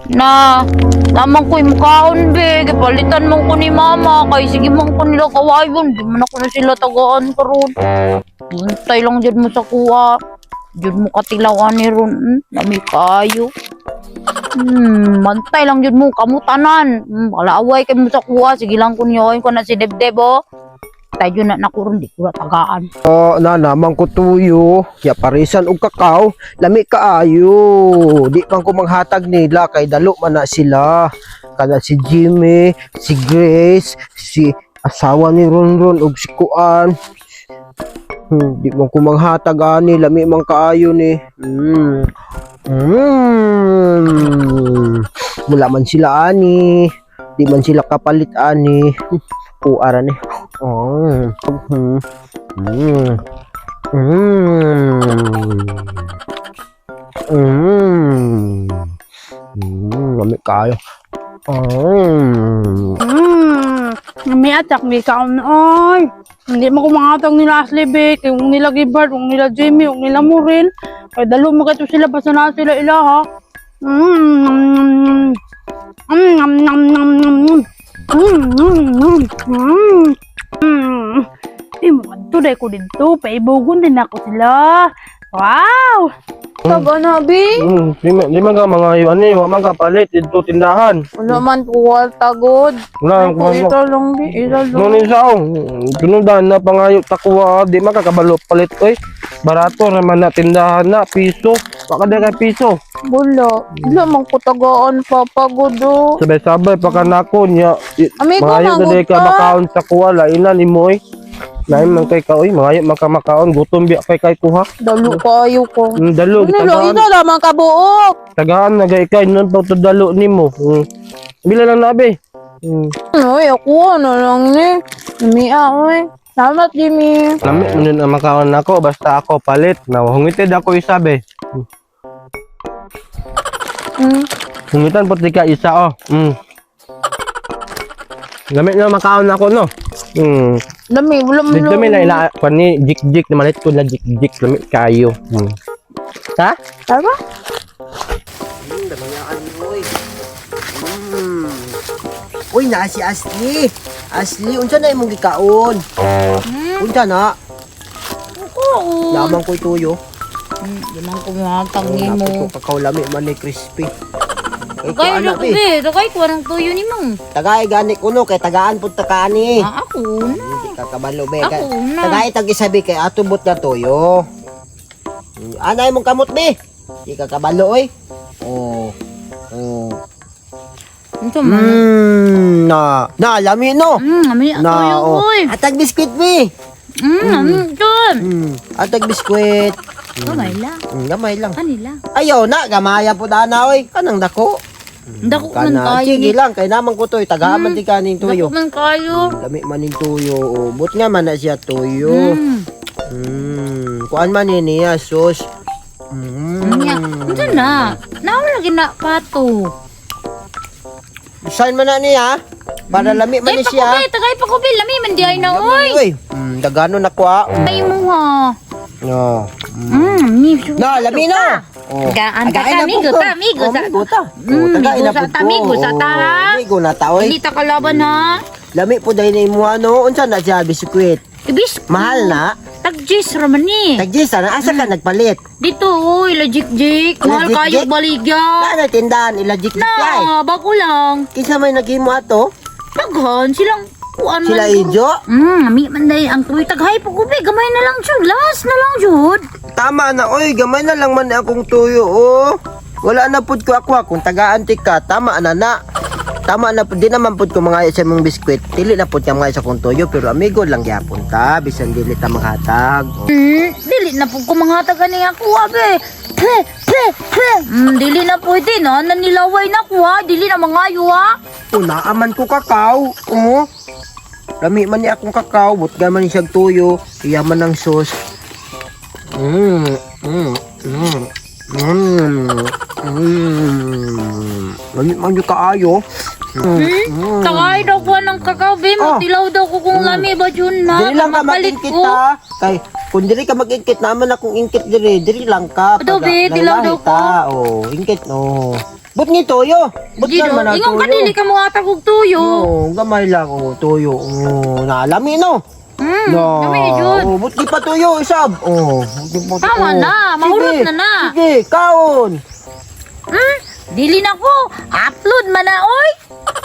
Na, naman ko'y mukaon be. Gipalitan man ko ni mama. Kay sige man ko nila kawayon. Di man ako na sila tagaan karon. Buntay lang dyan mo sa kuha. Dyan mo katilawan ni ron. Lami kayo. Mantay lang dyan mo. Kamutanan. Kalaaway kay mo sa kuha. Sige lang ko niyo. Ko na si Debdeb oh. Tayo na nakuron. Di ko na tagaan. Oh, na naman ko tuyo. Ya parisan og kakao, lami kaayo. Di man ko manghatag nila kay dalo man na sila. Kana si Jimmy, si Grace, si asawa ni Ronron og si Kuan. Di man ko manghatag ani, lami man kaayo ni. Wala man sila ani. Di man sila kapalit ani. Kuara ni. Oh. Lami kayo. May atak, may kaon oy. Hindi mo kumangatang nila Ashley be, kay kung nila Gibert, kung nila Jimmy, kung nila Muril. Kay dalo mo kato sila basta na sila ila ha. Nam, nam, nam, nam, nam. Mm, mm, mm, mm. Di mo kadto dai ko didto, paibugon din ako sila. Wow! Taga na, be. Di man ka mga yun, ano wa man ka palit dito tindahan. Wala man kuha tagod. Wala Ay, ko ito lang, be. Ito lang. Nung saong, tunod na pangayo takuha, di man ka kabalo palit oy. Barato naman na tindahan na piso. Baka di ka piso. Wala. Wala man ko tagaan pa. Pagod oh. Sabay-sabay pa ka nako niya. Amigo, Mangayo na manggod di ka ka. makaon sa kuha, lainan nimo oy. Lain man kay ka oy, mangayo man ka makaon, gutom biya kay kuha. Dalo kayo ko. Dalo Ano lang, tagaan. ito lamang kabuok. Tagaan na gay kay nun pag dalo nimo. Bila lang na be. Uy, ako ano lang ni. Mia, uy. Salamat, Jimmy. Lami mo nun ang makaon nako basta ako palit. Na hungitid ako isa be. Hungitan po ka isa oh. Lami na makaon nako no. Lami, wala mo Dito may na ila kani jik-jik na malit ko na jik-jik lami kayo. Ha? Tama? Damayan oy. Uy, na si Ashley. Ashley, unsa na imong gikaon? Unsa na? Oo. Lamang ko'y tuyo. Di man ko matang Oh, ni napot mo. ko kakao lami man ni crispy. Kay Kaya kuan na na ko, be. be. Tagay ko ng tuyo ni mo. Tagay gani kuno kay tagaan pud ta kaani. Ah, ako na. Hindi ka kabalo be. Ako na. Tagay tag isa be kay atubot na tuyo. Anay mong kamot be. Di ka kabalo oy. Oh. Oh. Ito man. Na. Na lami no. Ami, Na tuyo, oh. uy. Atag biskwit be. Ito. Atag biskwit. Gamay lang. Gamay lang. Kanila. Ayaw na, gamaya po dana oy. Kanang dako. Dako man Kana, kayo sige ni. lang kay naman ko toy, tagaman di kaning tuyo. Dako man kayo. Lami man ning tuyo. Oh, but nga man na siya tuyo. Kuan man ni niya sus. Nya, unsa na? Nawa lagi na pato. Sign man na niya para lami man Tagay ni pa siya. ko be, tagay pa ko be, lami man di ay na oy. Oy, dagano na ko ah. Ay mo ha. No. Mi. Na, lami na. Oh. Tagaan ta Tagain ka, na po migo ko. ta, migo Oh, sa. migo ta. Oh, tagain Migo na sa po ta, ko. migo sa ta, Oh, ha? Migo na ta, oy. Hindi ta kalaban ha. Lami po dahil na imo ano, unsa na siya biskwit. Ibis. Mahal na. Tag-jis raman ni. Tagjisa na asa ka nagpalit? Dito oy, la jik jik. Mahal Ila kayo jik-jik? baligya. Na tindahan ila jik Na, ay. bago lang. Kinsa may naghimo ato? Daghan silang kuan man. Sila ijo? Ami man day ang tuyo tagay po ko be, gamay na lang jud. Last na lang jud. Tama na oy, gamay na lang man akong tuyo oh. Wala na pud ko ako kung tagaan ti ka, tama na na. Tama na pud di naman pud ko mga sa mong biskwit. Dili na pud ka mga sa akong tuyo pero amigo lang gyapon ta bisan dili ta maghatag. Oh. Dili na po ko manghatag ani ako abe. Pe, pe, pe. Dili na pwede na nanilaway na ko ha. Dili na mangayo ha. Una man ko kakao. Oh. Lami man ni akong kakao, but man ni siyang tuyo, iya man ang sauce. Lami man yung kaayo. Tagay daw ko ng kakao be, Oh. matilaw daw ko kung lami ba jud na. Dili lang ka Mapalit mag-ingkit ko. ha. Kay kung dili ka mag-ingkit naman akong ingkit diri, diri lang ka. Ato, be, dilaw daw ta. Oh, ingkit no. But ni toyo. But Di na do. man ang Ingon ka toyo. dili ka mo atag og tuyo. Oh, gamay lang oh, toyo. Oh, nalami no. Hmm, dami jud. Oh, but di pa toyo isab. Oh, di pa Tama oh. na, mahurot Sige, na na. Sige, kaon. Dili na ko. Upload man na oy.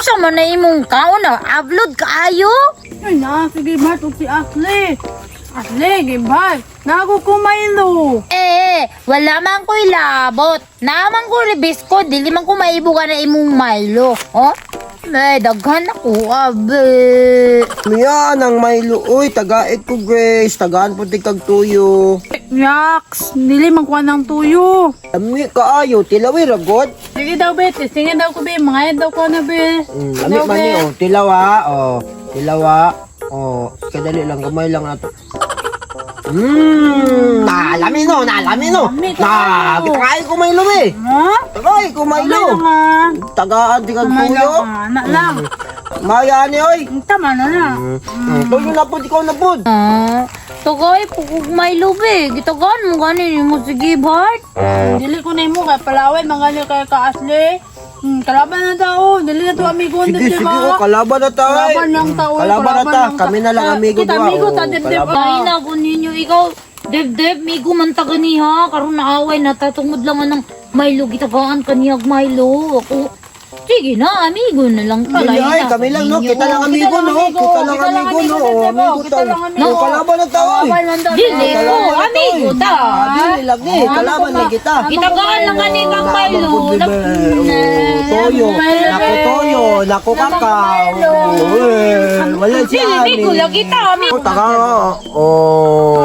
Sa man na imong kaon na upload kaayo. Ay na, sige ba, si Ashley. Ashley, gibay. Nago ko Milo. Eh, wala man ko'y labot. Naman ko ribisko, dili man ko maibuga na imong Milo. Oh? Eh, daghan ako, abe. Miya nang may luoy, tagait ko Grace, tagaan po kag tuyo. Yaks, dili man kuha ng tuyo. Lami kaayo, tilawi ragod. Sige daw, be. Testingin daw ko, be. Mga daw ko na, be. Lami Daw, man be. ni oh, tilawa, oh, tilawa. Oh, kadali lang gamay lang nato. Nalami no, nalami no. Lami Na, kaayo. tagay ko may lumi. Ha? Tagay ko may Kamay lang, lo. ah. Tagaan di kag Kamay tuyo. lang, ah. Na lang. Maya ni oy. Tama na na. Tuyo na pud ikaw na pud. Ah, tagay po kog Milo, be. Gitagaan mo gani mo si Gibhart. Dili ko na imo kay palaway mga ni kay ka Ashley. Kalaban na tao. Dili na to amigo Sige, di sige, ba? oh, kalaban na ta. oy. Kalaban lang tao. Kalaban na ta. Kami na lang Ah, amigo Kita duha, amigo oh, ta dibdib. kalaban. Ay, nako ninyo, ikaw, Deb-deb, migo man taga niya. Karon naaway na tatungod lang ng Milo, gitagaan kaniyag Milo. Ako, sige na, amigo na lang pala. Dili ay, kami lang no, kita lang amigo no, kita lang amigo no, oh, amigo Kita ta. lang amigo. Oh, kalaban na ta oy. Dili ko, amigo ta. Ah, dili lang ni, kalaban na kita. Gitagaan lang kani kang Milo. Toyo, nako toyo, nako kakao. Eh, wala siya. Dili, migo lagi ta, amigo. Oh, taka. Oh.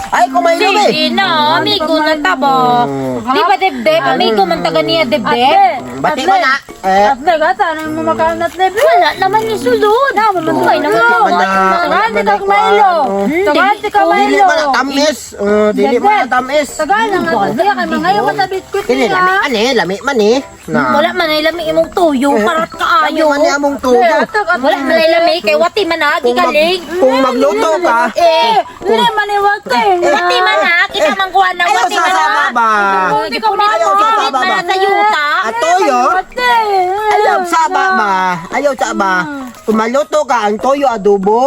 Ay, kumain na Sige na, amigo na ta ba? Di ba debdeb, amigo man taga niya debdeb? Bati mo na. Eh, Ashley, gata na mo makaon na Ashley. Wala naman ni sulod. Ay, naman wala mo. na. Tagaan ka Milo. Tagaan ka Dili Milo. man na tamis. Oh, dili man na tamis. Tagaan lang Ashley kay mga yung sa biskuit Kini nila. lami man eh, lami man eh. Na. Wala man ay lami imong tuyo, parat Lami kaayo. man ni among tuyo. Wala man ay lami kay wati man ha, Kung, mag, gigaling. kung magluto ka, Eh, Dili maniwate. wati man ha, kita man kuha na ayaw wati sa man ha. saba ba? Gipunit Ayaw sa gipunit saba man ba? na sa yuta. At toyo, ayaw sa ba? Ayaw sa ba? Kung maluto ka, ang toyo adobo.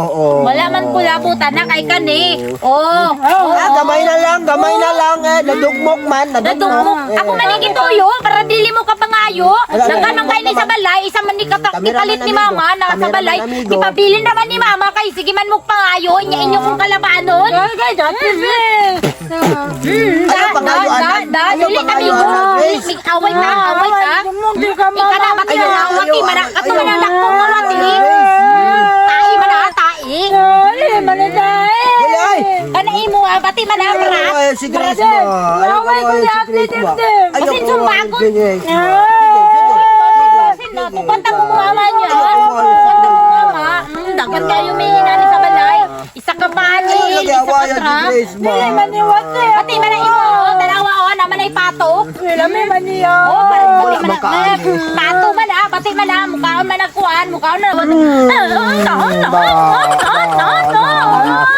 Oh. Wala man kulabutan na kay kani. Oh. Ah, gamay na lang, gamay na lang. Eh, nadugmok man, nadugmok. Nadugmok. Eh. Ako man ang gituyo para dili mo ka pangayo. Wala, wala, Nagkanang wala, kay ni sa balay, isa man ni Kamera kipalit man, ni amigo. mama na sa Kamera man, balay. amigo. Ipabilin naman ni mama kay sige man mo pangayo inya inyo kong kalabanon. Gay gay dati be. Ayaw pangayo, Da, anak. da, Ayaw dili pangayo, kami. anak, Grace. Away ta, away ta. Ika na, bati na Ayaw, awati ayaw, man ayaw. ato man ang dakpong awati. Tai man ah, tai. Ay, manitay. Dili, ay. Kana imo ah, bati man ah, Ayaw, brat. ayaw, si Grace ba? Ayaw, Away ko ayaw, si si Ate Grace ba? Dibdib. Ayaw, Basin ayaw, sumbagon. si Grace ba? Sige, sige. Basin na, tukwanta mo mama niya. Tukwanta mo mama. Dagan kayo may inani sa balay. Isa ka panil, Ayaw, lagi isa ka awayan si tra. Grace ba? Dili maniwate. Pati man ang imo, oh, tanawa oh, naman ay pato. Wala may maniya. Oh, parang pati Wala man man kaayo. pato man ah, pati man ah, mukhaon man ang kuan, mukhaon na. Ba, ba, ba.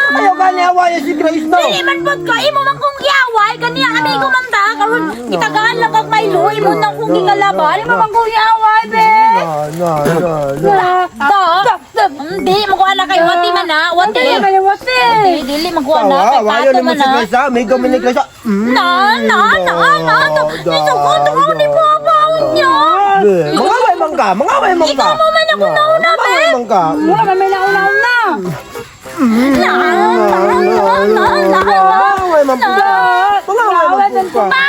Ayaw ka niya awayan si Grace no? Dili man pod ko imo man kung giaway kaniya amigo man ta karon gitagaan lang kag Milo imo nang kung gikalaban imo man kung giaway be. No, no, no, no. Ta. Hindi mo ko ala kay wati man ah, wati. Dili maniwate. Dili dili man ko ana Tawa, kay awayan pato naman man si ah. Grace ha. May gawin ni Grace ha. Na na na na. Ito ko to ni papa niya. Mangaway man ka, mangaway man ka. Ikaw mo man ako nauna, be. Mangaway man ka. Wala man may nauna-una. Na na na na na. Mangaway man po ka. Mangaway man po ka.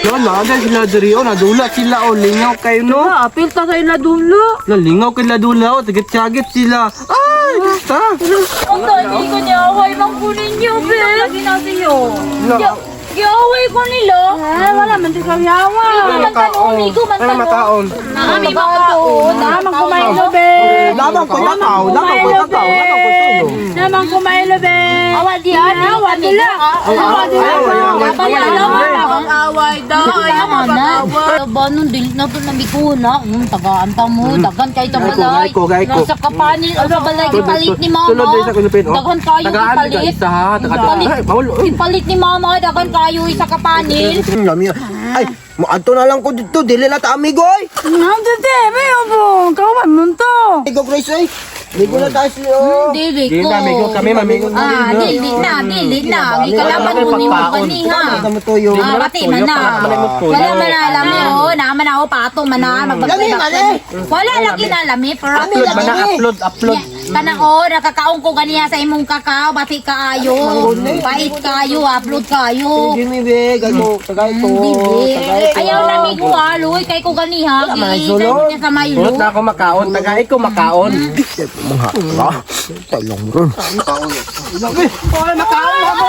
Yo, naagay sila diri oh, nadula sila oh, lingaw kayo no. Apil ta sa ila dulo. Nalingaw kay ladula oh, tagit-tagit sila. Ay, ta. Ang dali ko niya, away man ko ninyo, be. Lagi na siyo. Giaway ko nila. Eh, wala man di kang yawa. Migo man tanong, migo man Ano tanong. makaon? Nami man doon. Namang kumailo be. Lamang ko kakao, lamang ko kakao, lamang ko tulo. Namang kumailo be. Awa di Awa dila. Awa dila. Away daw. Tama na. Ba nun, dili na to nabikuna. Tagaan ta mo. Dagan kay ta Gay ko, balay. gay ko, gay ko. Nasa kapanil o sa balay gipalit ni mama. Sulod din sa kunupin oh. Dagan kayo Tagaan ka gipalit. isa ha, tagaan. Gipalit. Ay, bawal. Uy. Gipalit ni mama, dagan kayo isa kapanil. Lami. Ay, Moadto na lang ko dito, dili na ta amigo oy. Nandiyo te, may opo. Kawan mo to. Amigo Grace oy. Amigo na tayo siya. oh. Dili Di ko. na, amigo kami, mamigo. Ah, dili na, dili na. Gikalaban mo ni mo ganiha. Ito mo tuyo. Ah, pati man na. Wala man na lami oh, naman ako pato man na Lami man eh. Wala lagi na lami pero Lami Upload man na, upload, upload. Kanang oh, nakakaon ko ganiya sa imong kakao, bati kaayo. Pait kaayo, upload kaayo. Jimmy be, gago, tagay ko. Dili. Tagay ko. Ayaw lami ko ah, luy kay ko ganiha. Wala man, Giitan sulod. mo niya sa maylo. Sulot na ako makaon, tagay ko makaon. Mga ha. Talong ron. Oy, makaon ako.